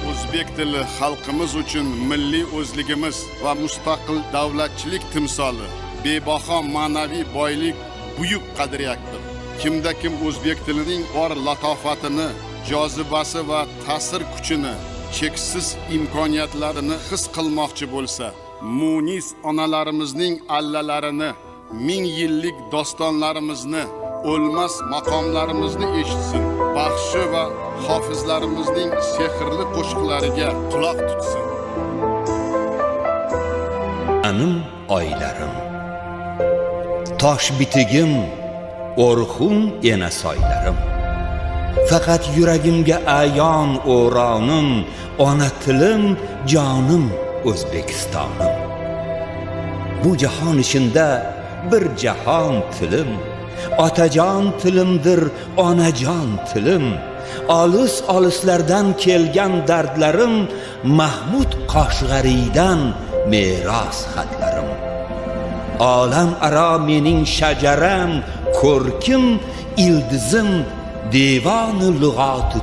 O'zbek tili xalqimiz uchun milliy o'zligimiz va mustaqil davlatchilik timsoli, bebaho ma'naviy boylik, buyuk qadriyatdir. Kimda kim o'zbek tilining bor latofatini, jozibasi va ta'sir kuchini, cheksiz imkoniyatlarini his qilmoqchi bo'lsa, munis onalarimizning allalarini, ming yillik dostonlarimizni, o'lmas maqomlarimizni eshitsin, baxshi va hofizlarimizning sehrli qo'shiqlariga quloq tutsin. Anim oylarim, tosh bitigim, O'rxun ena soylarim. Faqat yuragimga ayon o'ronim, ona tilim, jonim, O'zbekistonim. Bu jahon içinde bir jahon tilim, otajon tilimdir, onajon tilim. Olis olislardan kelgan dardlarim, Mahmud Qoshg'ariydan meros xatlarim. Olam aro mening shajaram, ko'rkim, ildizim, devoni lug'oti.